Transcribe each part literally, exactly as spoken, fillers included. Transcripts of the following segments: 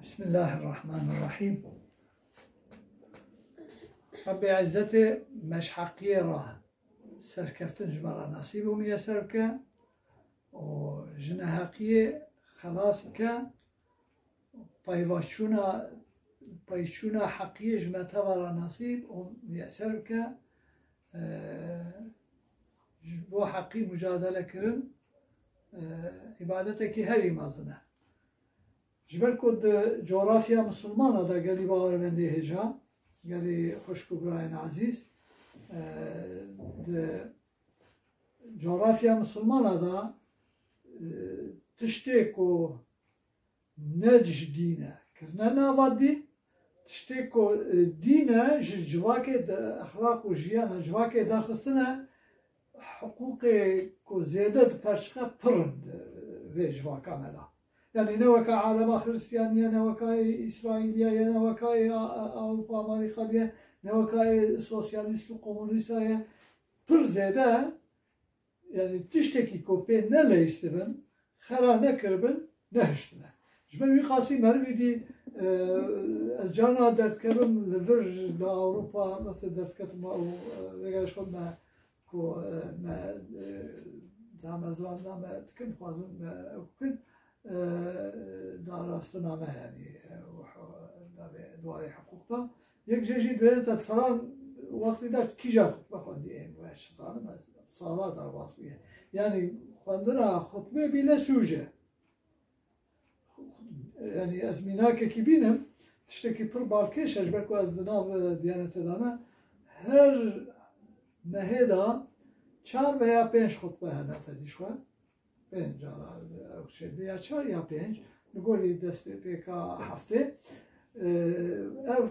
Bismillahirrahmanirrahîm. Rebbê Îzzetê me ji heqiyê re serkeftin ji me re nesîb û miyeser bike û ji neheqiyê xelas bike. Payvaçûna, payçûna heqiyê ji me teva re nesîb û miyeser bike. Eee, ji bo heqî mucadele kirin, eee, îbadetekî herî mezin e. Ji ber ku di coğrafya misilmana de gelî bawermendê hêja, gelî xwişk û birayên ezîz, e, di coğrafya misilmana de, e, tiştê ku ne ji dîn e, kirine nava dîn, tiştê ku, e, dîn e, ji civakê de exlaq û jiyana civakê derxistine, hiqûqê ku zêde diperçiqe pir in di vê civaka me de. Yanî ne weke alema Xiristiyaniye, ne weka Îsraîliye ye, ne weka A-, A-, Ewropa Amerîka ye, ne weka sosyalîst û komunîsta ye. Pir zêde, yanî tiştekî ku pê neleyîstibin, xera nekiribin, nehiştine. Ji ber wî qasî merivî dî, e, ez carna derdkevim li vir li Ewropa, mesela derdketim û, e, vêga ji xwe me ku, e, me, e, damezrandina me dikin, dixwazin me ew bikin, e, darastina me, yanî, e, û, e, navê, di warê hiqûq de. Yek jê jî dibêne te di filan wextî de kîjan xutbe xwendî ên we, ez zanim, ez sala derbas bûye. Yanî xwendina xutbê bîne sûc e. Yanî ez mînakekî bînim, tiştekî pir balkêş e, ji ber ku ez di nav, e, Diyanetê de me, her mehê de çar veya pênc xutbe hene tedî ji xwe. Pênc cara ew şey be, ya çar ya pênc, li gorî destê pêka heftê. E, ev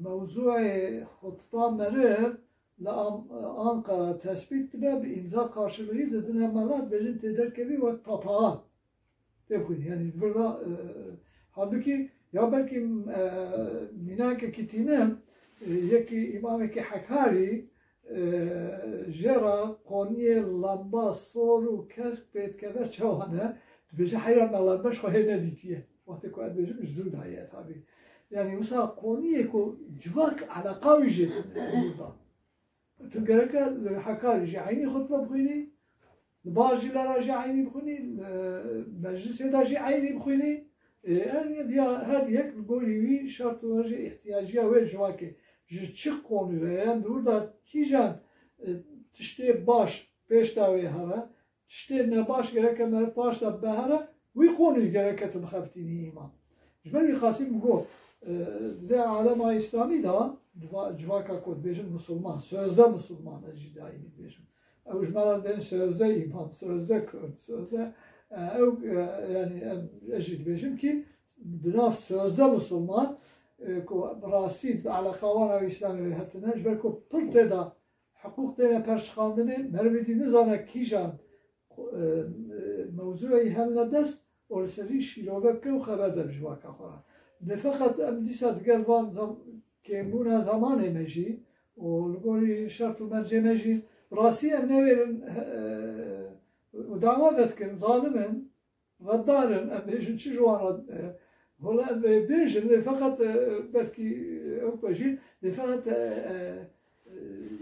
mewzûyê xutba meriv li Am-, Ankara tespît dibe, bi îmza karşılığı didine mela, dibêjin tê derkevî wek papağan. Tê xwîn, yanî li vir de, e, halbikî ya belkî, e, mînakekî tînim, e, yekî îmamekî Hekarî, e, jê re qoniyê lamba sor û kesk pê dikeve çawa ne, dibêje heyra me lembe ji xwe hê nedîtiye. Wextê ku ez dibêjim ji zû daye tabî. Yanî wisa qoniyê ku civak eleqa wî jê tune. Tu gereke li Hekarî jî eynî xutbe bixwînî, li Barzîla re jî eynî bixwînî, li meclisê de jî eynî bixwînî. Ê, her, ya her yek li gorî wî şert û her jî îhtiyaciya wê civakê ji çi qonû re ye, yan di wir de kîjan, e, tiştê baş pêş de wê here, tiştê nebaş gereke meriv paş de bihere, wî qonûyî gereke tu bixebitînî îmam. Ji ber wî qasî min got, e, di vê alema îslamî de, di va-, civaka ku dibêjin misilman, sözde misilman, ez jî daîmî dibêjim. Ew ji me re dibên sözde îmam, sözde kurd, sözde, e, ew, e, yanî em, ez jî dibêjim kî bi nav sözde misilman, e, ku bi rastî bi eleqa wan ew îslamê wê hatine, ji ber ku pir tê de hiqûq têne perçiqandinê, merivî dî nizane kîjan, e, e, mewzûyê helne dest û li serî şîrove bike û xeber de bi civaka xwe re. Lê feqet em dîsa digel van zam-, kêmbûna zemanê me jî û li gorî şert û mercê me jî rastî em newêrin, e, û dawa vedikin, zalim in, xedar in, em bêjin çi ji wan re, e, hole em ê bêjin, lê feqet, e, belkî ew ku jî, lê feqet, e, e, e,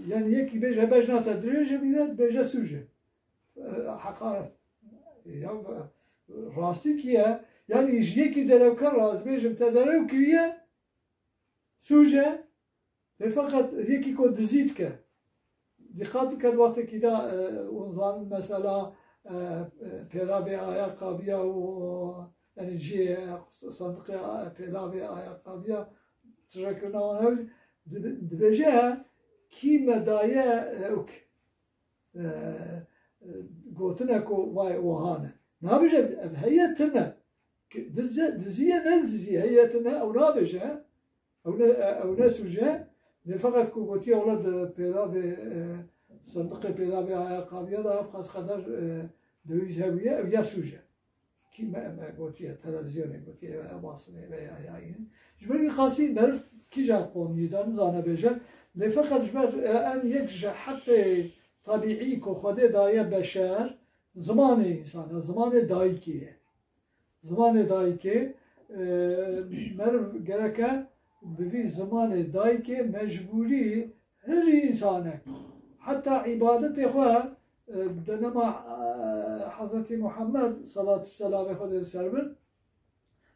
yanî yekî bêje bejna te dirêj e, bîne bêje sûc e. E, heqaret. Ya, e, rastî kî ye? Yanî ji yekî derewker re ez bêjim te derew kiriye, sûc e, lê feqet yekî ku dizî dike. Dîqat bike di wextekî de, e, hûn zanin mesela, e, e, pêlavê ayaqqabiya û, yanî cihê sendiqê a-, pêlavê ayaqqabiya tijekirina wan ew dibe-, dibêje kî me daye, e, ew ki, e, e, gotine ku vay wiha ne. Nabêje ev heye tune. Ki dize-, diziye ne diziye heye tune ew nabêje. Ew ne, ew ne sûc e. Lê feqet ku gotiye wele di pêlavê, e, sendiqê pêlavê ayaqqabiya de ev qas qeder, e, döviz hebûye, ew ya sûc e. Kî me, me gotiye, televîzyonê gotiye veya basnê veya yayînê. Ji ber wî qasî meriv kîjan qonûyî de nizane bêje. Lê feqet ji ber, e, em yek ji heqê tebîî ku Xwedê daye beşer, zimanê însan e, zimanê dayikê ye. Zimanê dayikê, e, meriv gereke bi vî zimanê dayikê mecbûrî herî însanek. Heta îbadetê xwe, e, denema, e, Hezretî Muhammed, salatu selamê Xwedê li ser bin,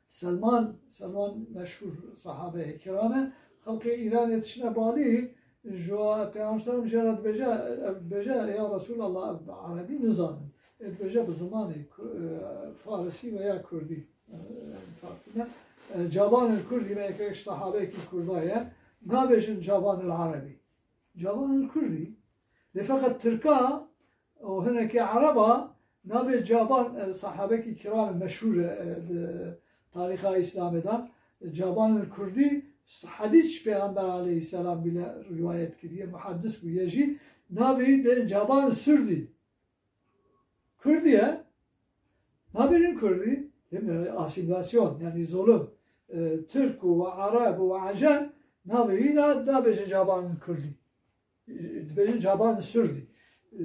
Selman, Selman meşhûr sahabeyê kiram e. Xelkê Îranê tiştine balî, ji Peyxamber selam jê re dibêje, ev dibêje, "Ya Resûlallah, ev bi erebî nizanim." Ê dibêje bi zimanê ku-, e, farisî veya kurdî. E, fark bide. E, cabanil kurdî, me yek sahabeyekî kurda ye. Nabêjin cabanil erebî. Cabanil kurdî. Lê feqet tirka û hinekî ereba navê Caban, e, sahabekî kiram meşhûr e, e, di tarîxa Îslamê de. Caban el Kurdî, hedîs ji Pêxember aleyhisselam bile rîwayet kiriye, muhaddis bûye jî. Navê wî bên Caban Surdî. Kurdî ye. Nabêjin Kurdî, değil mi? Asimilasyon, yani zulüm. E, Türk û Arab û Acem navê wî na-, nabêjin Caban Kurdî. E, dibêjin Caban Surdî. E,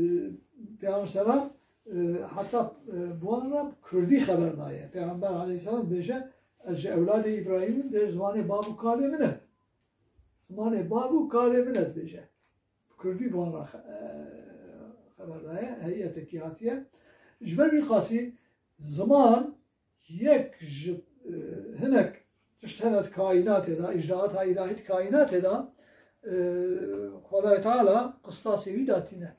Peyxember selam, e, heta, e, bi wan re Kurdî xeber daye. Peyxember aleyhisselam dibêje, "Ez ji ewladê Îbrahîm im, dê zimanê bav û kalê min e." Zimanê bav û kalê min e dibêje. Kurdî bi wan re xe-, e, xeber daye, heyetekî hatiye. Ji ber wî qasî ziman yek ji, e, hinek tişt hene di kaînatê de, îcraata îlahî di kaînatê de, e, Xwedayê Teala qistasê wî datîne.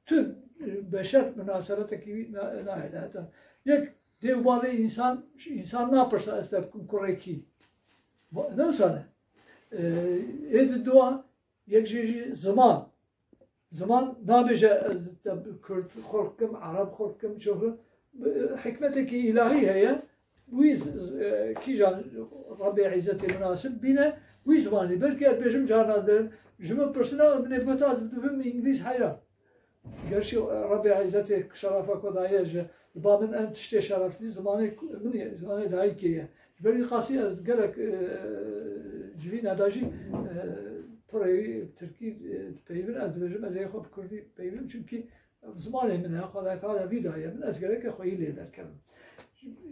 Tu, e, beşer munasebetekî wî na-, nahêle. Heta yek dê û bavê însan, însan napirse ez te bikim kurê kî. Ne wisa ne. E, ê di dua yek jê jî ziman. Ziman nabêje ez te kurd xulq kim, ereb xulq kim, çi xulq, hikmetekî îlahî heye. Wî z-, z-, e, kîjan Rebbê Îzzetê munasib bîne, wî zimanî. Belkî ez bêjim carna dibêjim, ji min pirsina, min ê bigota ez dibim îngilîz heyran. Gerçî Rebbê Îzzetê şerefa xwe daye ji, li ba min en tiştê şereflî zimanê ku-, min ye, zimanê dayikê ye. Ji ber wî qasî ez gelek, e, civîna da jî, e, pirê wî tirkî, e, dipeyivin, ez dibêjim, ez ê xwe bi kurdî peyivim, çimkî zimanê min e, Xwedayê Teala vî daye min, ez gereke xweyî lê derkevim.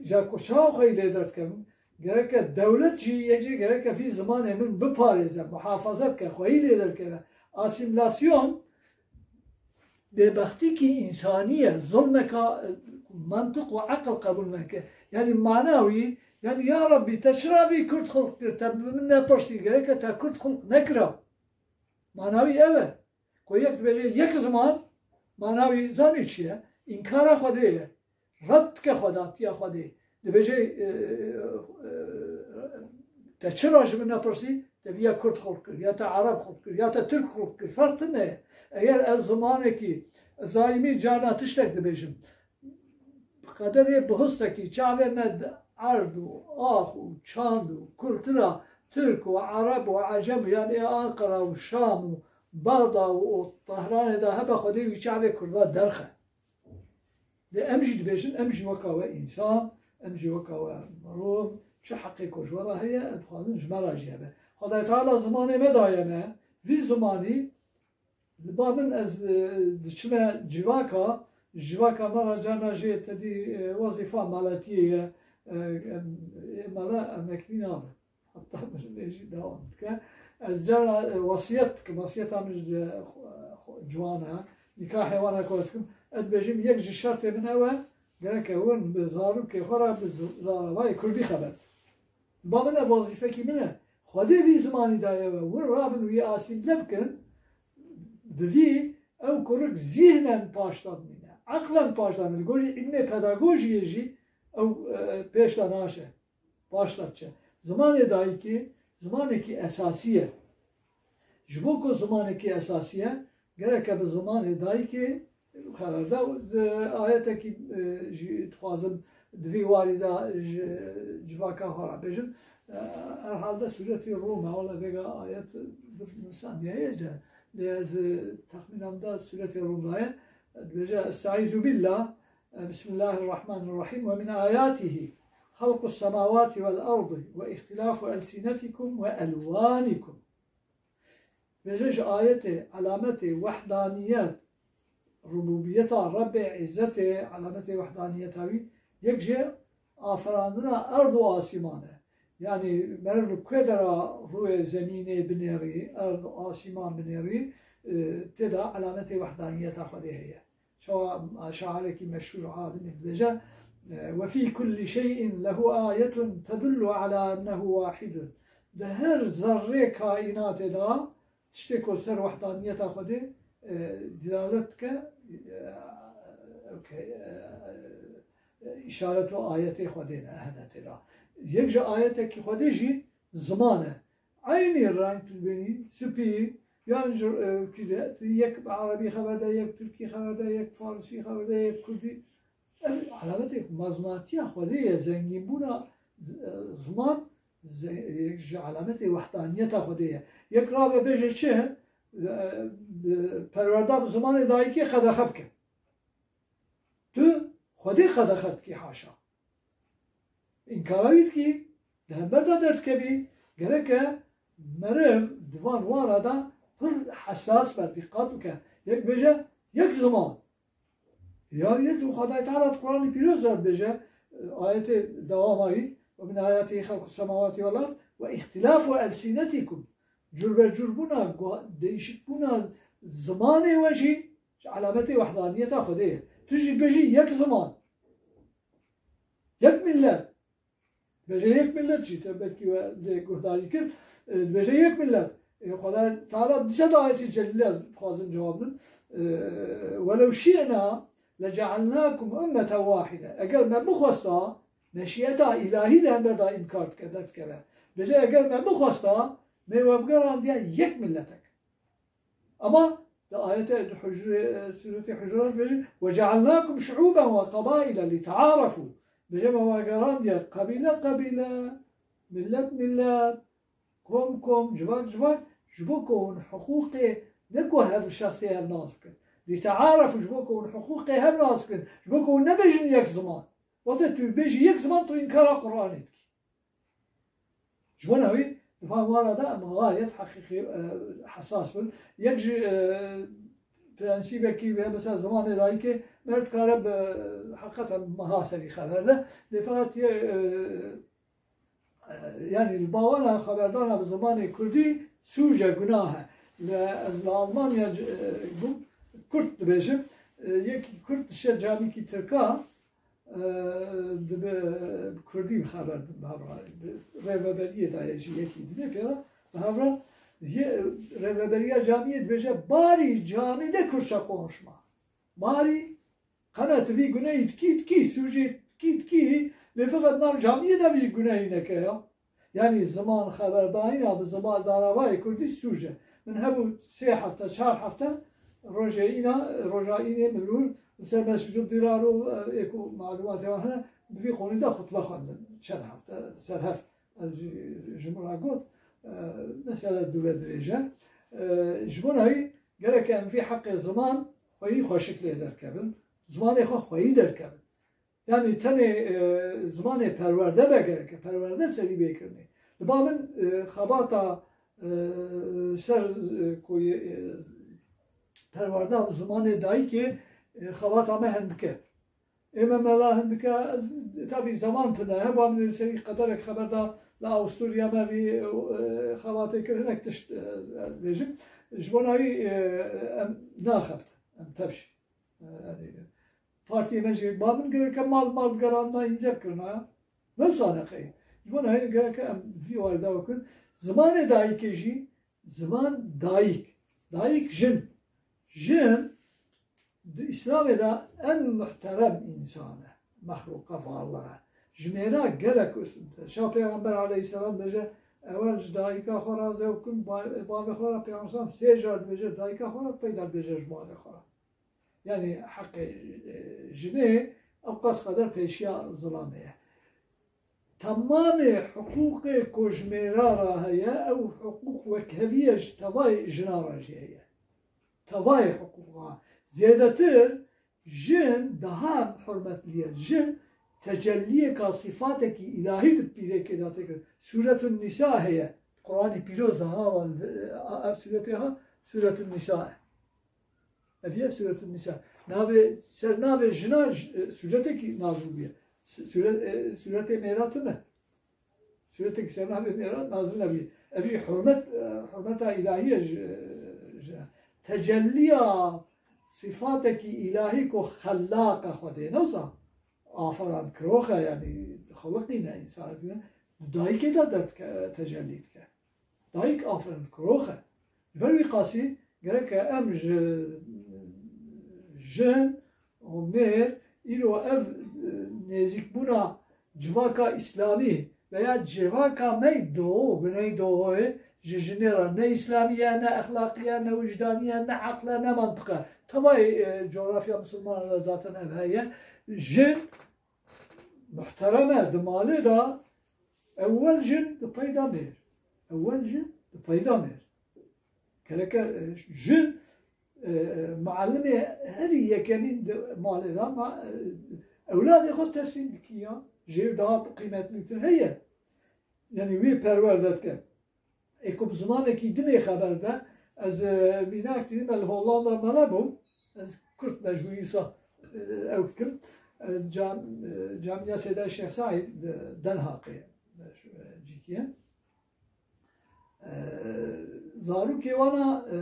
Ja ku çawa xweyî lê derdikevim, gereke dewlet jî yek jê gereke vî zimanê min biparêze, muhafaza bike, xweyî lê derkeve. Asîmlasyon, bêbextîkî însanî ye, zulmeka, e, mantiq û eqil qebûl neke. Yanî mana wî, yanî ya Rebbî, te çira vî kurd xulq kir, te bi min nepirsî, gereke te kurd xulq nekira. Mana wî ev e. Ku yek dibêje yek ziman, mana wî zanî çi ye? Înkara Xwedê ye. Red dike xwedatiya Xwedê. Dibêje, e, e, te çira ji min nepirsî? Te viya kurd xulq kir, ya te ereb xulq kir, ya te tirk xulq kir. Ferq tune ye. Eger ez zimanekî, ez daîmî carna tiştek dibêjim. Bi qederê bihistekî çavê me di erd û ax û çand û kultura tirk û ereb û ecem, yanî Anqara û Şam û Bexda û, û Tehranê de hebe Xwedê wî çavê kurda derxe. Lê em jî dibêjin, em jî weka we însan, em jî weka we mirov, çi heqê ku ji we re heye, em dixwazin ji me re jî hebe. Xwedayê Teala zimanê me daye me, vî zimanî, li ba min ez, e, diçime civaka, civaka me re carna jê tedî, e, wezîfa meletiyê ye, e, em, ê mele emekî nabe. Heta mirinê jî dewam dike. Ez cara, e, wesiyet dikim. Wesiyeta min ji, e, xwe, xwe, ciwan e. Nîkahê wan e ku ez dikim. Ez dibêjim, yek ji şertê min ew e, gereke hûn bi zarokê xwe re bi z-, zaravayê kurdî xeber bidin. Ba min e, wezîfekî min e. Xwedê vî zimanî daye we. Hûn rabin wî asîmle bikin. Bi vî ew kurik zîhnen paşda bimîne. Eqlen paşda bimîne. Li gorî îlmê pedagojiyê jî ew, e, pêş de naşe. Paşda diçe. Zimanê dayikê zimanekî esasî ye. Ji bo ku zimanekî esasî ye, gereke bi zimanê dayikê xeber de. Ayetekî, e, jî dixwazim di vî warî de ji civaka xwe re bêjim. E, herhalde sûretî Rûm e, wele vêga ayet bir nivîsandiye ye de, lê ez, e, texmîna min de sûretî Rûm de ye. Dibêje, Estaizu billah, Bismillahirrahmanirrahim. Ve min ayatihi halqus semawati vel ardi ve ihtilafu elsinetikum ve elwanikum. Bêje ji ayetê, alametê wehdaniyet, rububiyeta Rebbê Îzzetê, alametê wehdaniyeta wî, yek jê aferandina erd û asîman e. Yanî meriv li ku dera rûyê zemînê binêrî, erd, asîman binêrî, e, tê de alametê wehdaniyeta Xwedê heye. Çawa şairekî meşhûr alimê dibêje, e, "Ve fî kullî şey'in lehu ayetun tedullu ala ennehu wahidun." Di her zerrê kaînatê de tiştê ku ser wehdaniyeta Xwedê, e, dilalet dike, e, okey, e, e, îşaret û ayetê Xwedê ne, hene tê de. Yek ji ayetekî Xwedê jî ziman e. Eynî reng tu dibînî, spî, yan ji, e, kî de, yek bi erebî xeber de, yek tirkî xeber de, yek farisî xeber de, yek kurdî. Ev alametê meznatiya Xwedê ye, zengînbûna z-, e, ziman, ze-, yek ji alametê wehdaniyeta Xwedê ye. Yek rabe bêje çi? E, e, perwerda bi zimanê dayikê qedexe bike. Tu Xwedê qedexe dikî, haşa. Înkara wî dikî, di hember de derdikevî, gereke meriv di van wara de pir hesas be, dîqat bike. Yek bêje, yek ziman. Ya yek Xwedayê Teala di Quranê Pîroz de dibêje, ayetê dewama wî, "Ve min ayatihi xelqus semawati vel ard ve îxtilafu elsinetikum." Curbecurbûna, guha-, değişikbûna zimanê we jî ji alametê wehdaniyeta Xwedê ye. Tu jî bêjî yek ziman, yek millet. Dibêje yek millet jî, te belkî we lê guhdarî kir. E, dibêje yek millet. E, Xwedayê Teala dîsa da ayetê celîlê ez dixwazim cewab dim. E, "Welev şi'na lece'alnakum ummeten wahide." Eger me bixwesta, meşiyeta îlahî li hember de înkar dike, derdikeve. Dibêje, eger me bixwesta, me we bigerandiye yek milletek. Ama di ayete, di Hucure, e, Sûretê Hucurat dibêje, "Ve cealnakum şu'uben ve qabaile li te'arafu." Dibêje, me we gerandiye qebîle qebîle, millet millet, kom kom, civak civak, ji bo ku hûn hiqûqê ne ku hev şexsê hev nas bikin. Li te'arafu, ji bo ku hûn hiqûqê hev nas bikin. Ji bo ku hûn nebêjin yek ziman. Wextê tu bêjî yek ziman, tu înkara Qur'anê dikî. Ji bona wî, di van wara de em gayet heqîqî, e, hesas bin. Yek ji, e, prensîbekî wê, mesela zimanê dayikê, meriv dikare bi, heqîqeten meha serî xeber de. Lê feqet yê, e, e, yanî li bawana xeberdana bi zimanê kurdî sûc e, gunah e. Li, ez li Almanya, e, bûm, kurd dibêjim. E, yekî kurd dişe camîkî tirka, e, dibe, bi kurdî bi xeber dibe, bi hevra, di rêveberiyê de ye jî yekî dinê pê re, bi hevra yê rêveberiya camiyê dibêje, "Barî camide Kürtçe konuşma." Barî, qene tu vî gunehî dikî, dikî, sûcê dikî, dikî, lê feqet nav camiyê de vî gunehî neke ya. Yanî ziman xeberdayîna bi ziman zaravayê kurdî sûc e. Min hebû sê hefte, çar hefte rojê îna, roja înê min lûr li ser Mescid Dirar û, e, ê ku malûmatê wan hene, bi vî qonî de xutbe xwendin. Çend hefte ser hev ez ji, ji min re got, e, mesele dû ve dirêj e. E, ji bona wî gerek em vî heqê ziman xweyî xweşik lê derkevin. Zimanê xwe xweyî derkevin. Yanî tenê, e, zimanê perwerde be gereke, perwerde serî bê kirinê. Diba min, e, xebata, e, ser, e, ku, e, perwerda bi zimanê dayikê, e, xebata me hindike. Ê me mela hindike, ez, tabî zeman tune, heba min li serî qederek xeber da li Awusturya me vî, e, xebatê kir, hinek tişt, e, ez bêjim. Ji bona wî, e, em naxebtin, em tevşin. E, yanî, Partiyê me jî ba min gereke mal, mal gerandina înce kirina ya. Ne sane qey. Ji bo nehê gereke em vî warê dawa bikin. Zimanê dayikê jî, ziman dayik. Dayik jin. Jin di Îslamê de en muhterem însan e. Mexluqa varlığa. Ji mêra gelek üstünte. Şa Peyxamber aleyhisselam bêje, ewel ji dayika xwe razê bikin, ba-, bavê xwe re Peyxamber sê car dibêje, dayika xwe re peyda dibêje ji bavê xwe re. Yanî heqê, e, jinê ew qas qeder pêşiya zilamê ye. Temamê hiqûqê ku ji mêra re heye, ew hiqûq wekhevî ye, ji tevayê jina re jî heye. Tevayê hiqûqa. Zêdetir jin daha hurmetlî ye. Jin tecelliyeka sîfatekî îlahî di pîrekê de tê kirin. Sûretun Nîsa heye. Quranî pîroz de ha, ev sûretê ha, Sûretun Nîsa ye. Ev ye Sûretun Nîsa. Navê, ser navê jina j-, e, sûretekî nazil bûye. Sûret, e, sûretê mêra tune. Sûretek ser navê mêra nazil nebî. Ev jî hurmet, e, hurmeta îlahî ye ji, ji tecelliya sifatekî îlahî ku xellaq e Xwedê, ne wisa aferand kirox e, yanî xiliqîne, însan dîne, di dayikê de derdike, tecellî dike. Dayik aferin kirox e. Ji ber wî qasî gereke em ji jin û mêr îro ev, e, nêzîkbûna civaka îslamî veya civaka me yê Doğu, Güneydoğu'yê ji jinê re ne îslamî ye, ne exlaqî ye, ne wijdanî ye, ne eql e, ne mantiq e. Tevayê, e, coğrafya misilmanan de zaten ev heye. Jin muhterem e di malê de, ewel jin di peyda mêr. Ewel jin di peyda mêr. Gereke, e, jin, e, muallimê herî yekemîn di malê de ma, e, ewladê xwe teslîm dikî ya. Jê daha qîmetlîtir heye. Yanî wî perwerde dike. Ê ku bi zimanekî din ê xeber de, ez, e, mînak dînim, ez li Hollanda mele bûm. Ez kurt mecbûrî wisa, e, ew dikim. E, cam-, e, Camiya Seyda Şêx Saîd li Den Haagê, e, cîkî ye. E, zarokê wana, e,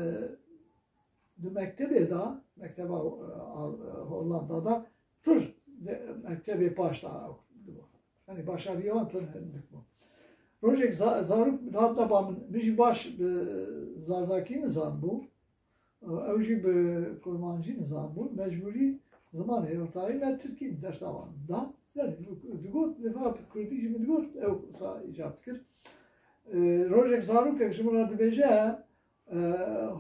di mektebê de, mekteba, e, Al-, e, Hollanda de pir de, mektebê paş de ew dibû. Yanî başarîya wan pir hindik bû. Rojek za-, zarok hatine ba min, min jî baş bi zazakî nizanbû. Ew jî bi kurmancî nizanbû. Mecbûrî zimanê ortaxî me tirkî dersa wan da. Yanî digot, lêva kurdî jî min digot, ew wisa îcab dikir. E, rojek zarokek ji min re dibêje, e,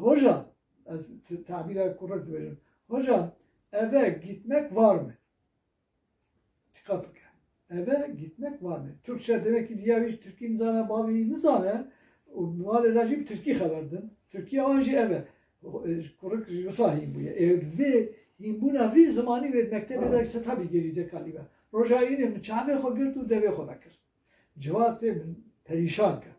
Hoca, ez t-, tabîra kurik dibêjim. Hoca, eve gitmek var mı? Dîqat bike. Eve gitmek var mı? Türkçe demek ki diya wî tirkî nizane, bavî nizane û malê de jî bi tirkî xeber din. Tirkiya wan jî ev e. Kurik jî wisa hîn bûye. Ê vê hînbûna vî zimanî vê mektebê de se tabî gerî zekalî be. Roja înê min çavê xwe girt û devê xwe vekir. Civatê min perîşan kir.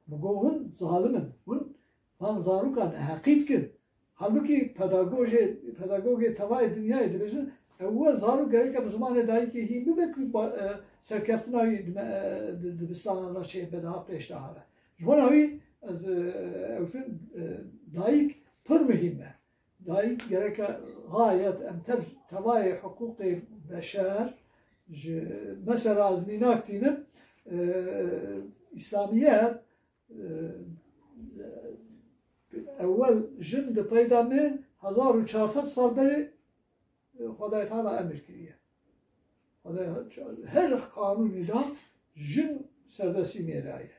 Min got, hûn zalim in. Hûn van zarokan neheqî dikin. Halbûkî pedagojê, pedagogê tevayê dinyayê dibêjin, ewel zarok gereke bi zimanê dayikê hîn bibe ku ba-, e, serkeftina wî di me-, e, di dibistana de çê be daha pêş de here. Ji bona wî ez, e, ew jin, e, dayik pir muhîm e. Dayik gereke gayet em tev-, tevayê hiqûqê beşer ji mesela ez mînak tînim, e, îslamiyet, e, ewel jin di peyda me hezar û çar sed sal berê, e, Xwedayê Teala emir kiriye. Xwedayê her qanûnî de jin serdestî mêra ye.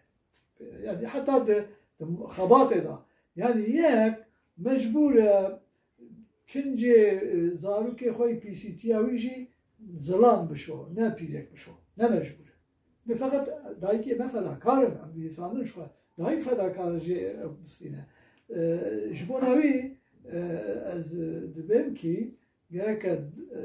Yanî heta di, di xebatê de. Yanî yek mecbûr e kincê, e, zarokê xwe yî pîsîtiya wî jî zilam bişo, ne pîrek bişo. Ne mecbûr e. Lê feqet dayikê me fedakar in, em dî zanin ji xwe. Dayik fedakar e jê ew bistîne. E, ji bona wî, e, ez dibêm kî gereke, e,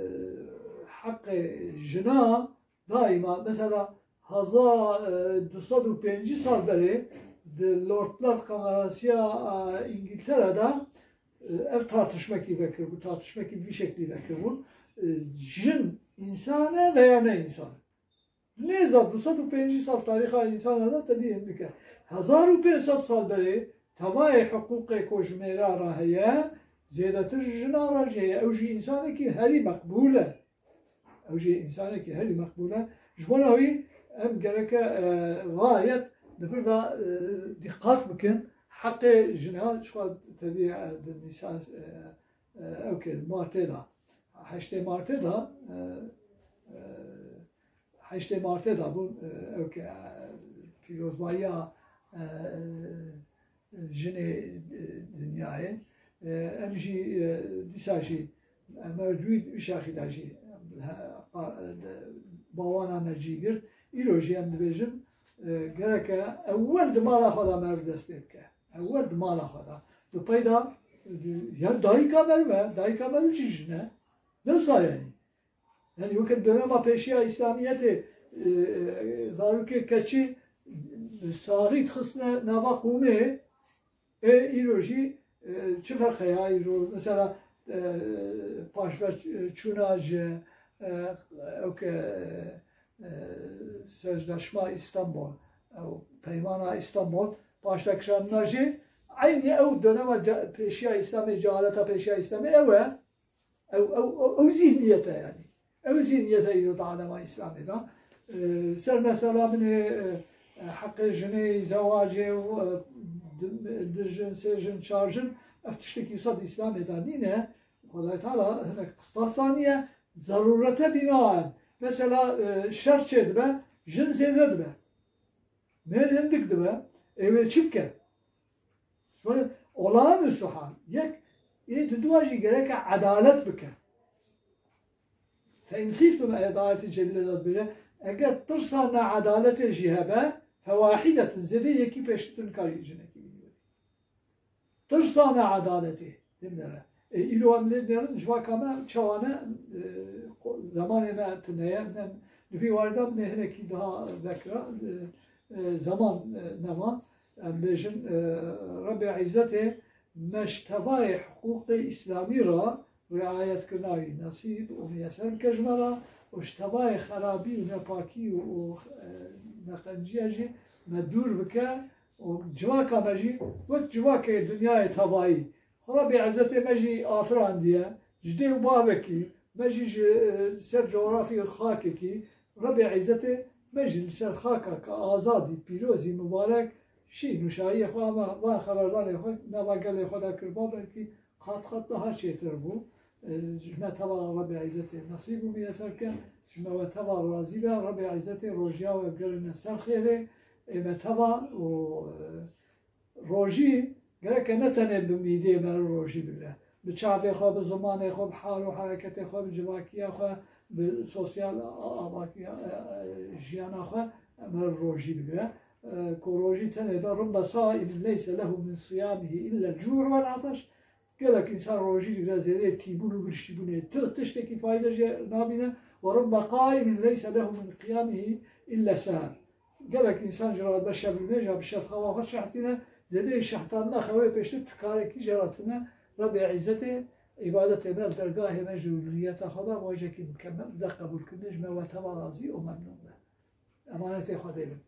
heqê jina daîma, mesela, hezar, e, du sed û pêncî sal berê di Lordlar Kongresiya, e, Îngiltere de, e, ev tartişmekî vekiribû, tartişmekî bi vî şeklî vekiribûn. E, jin însan e veya ne însan e? Di nêz de du sed û pêncî sal tarîxa însana de tevî hindik e. Hezar û pênc sed sal berê tevayê hiqûqê ku ji mêra re heye, zêdetir ji jina re jî heye. Ew jî însanekî herî meqbûl e. Ew jî însanekî herî meqbûl e. Ji bona wî em gereke, e, gayet di vir de, e, dîqat bikin. Heqê jina, çiqa tevî, e, di nîsa, e, e, ew ke Martê de, heştê Martê de, e, e, heştê Martê de bûn, e, ew ke, e, pîrozbayiya, e, jinê, e, dinyayê. E, em jî, e, dîsa jî, em erdwî wî şaxî de jî, e, e, bawana me cî girt. Îro jî em dibêjin, e, gereke ewel di mala xwe de merv dest pê bike. Ewel di mala xwe de. Di peyda, di, ya dayika merve, dayika merve çi jin e? Ne wisa yanî? Yanî weke dönema pêşiya îslamiyetê, e, e, zarokê keçî saxî dixistine nava qûmê, ê îro jî, e, çi ferq heye îro? Mesela, e, paşve ç-, çûna ji, e, ew ke, e, Sözleşma Îstanbul, ew Peymana Îstanbul, paştekişandina jî eynî ew dönema ce-, pêşiya Îslamê, cehaleta pêşiya Îslamê ew e. Ew, ew, ew, ew zihniyet e yanî. Ew zihniyet e îro di alema Îslamê de. E, ser mesela binê, e, e, heqê jinê, zewacê û, e, di, di jin, sê jin, çar jin, ev tiştekî wisa di Îslamê de nîne. Xwedayê Teala hinek qistas daniye, zerûrete bîna in. Mesela, e, şer çêdibe, jin zêde dibe. Mêr hindik dibe, ê wê çi bike? Ji ber olağanüstü hal. Yek, ê di dua jî gereke edalet bike. Fe in xîftum, ayet-i celîle de dibêje, eger tirsa needaletê jî hebe, fewahidetun, zêde yekî pêştir tune, nikarî jinekî bînî. Tirsa needaletê, him nere. E, îro em lê dêrin, civaka me çawa ne, e, xo-, zemanê me tune ye, ne, nivî warî de binê hinekî daha vekira, e, e, zeman, e, nema. Em bêjin, e, Rebê Îzzetê me ji tevayê hiqûqê Îslamî re riayetkirina wî nesîb û miyeser bike ji me re û ji tevayê xerabî û nepakî û, û, e, neqenciya jî me dûr bike û civaka me jî wek civakê dinyayê tevayî. Rebê Îzzetê me jî afirandiye, ji dê û bavekî, me jî ji, e, ser coğrafyê xakekî, Rebê Îzzetê me jî li ser xaka ke azadî, pîrozî, mibarek, şîn û şahiyê xwe ama van xeberdanê xwe nava gelê xwe de kir, ba belkî qat qat daha çêtir bû. E, ji me teva Rebê Îzzetê nesîb û miyeser ke, ji me we teva razî be, Rebê Îzzetê rojiya we bigerine ser xêrê, ê me teva û, e, rojî gereke ne tenê bi mîdê me rojî bigre. Bi çavê xwe, bi zimanê xwe, bi hal û hereketê xwe, bi civakiya xwe, bi sosyal a-, avakiya, e, e, jiyana xwe me rojî bigre. E, ku rojî tenê be, rubbe saimin leyse lehu min siyamihi illa el-cu' vel-ataş. Gelek însan rojî digre, zêdeyê tîbûn û girişîbûnê ti-, tiştekî fayde jê nabîne. Ve rubbe qaimin leyse lehu min qiyamihi illa seher. Gelek însan jî radibe şev nimêja, bi şev xewa xwe şehtîne, zêdeyê şehtandina xewê pêştir ti karekî jê re tine, Rebê Îzzetê îbadetê me li dergahê me jî û li riyeta xwe de rojekî mukemel bide qebûlkirinê, ji me we teva razî û memnûn be. Emanetê Xwedê bin.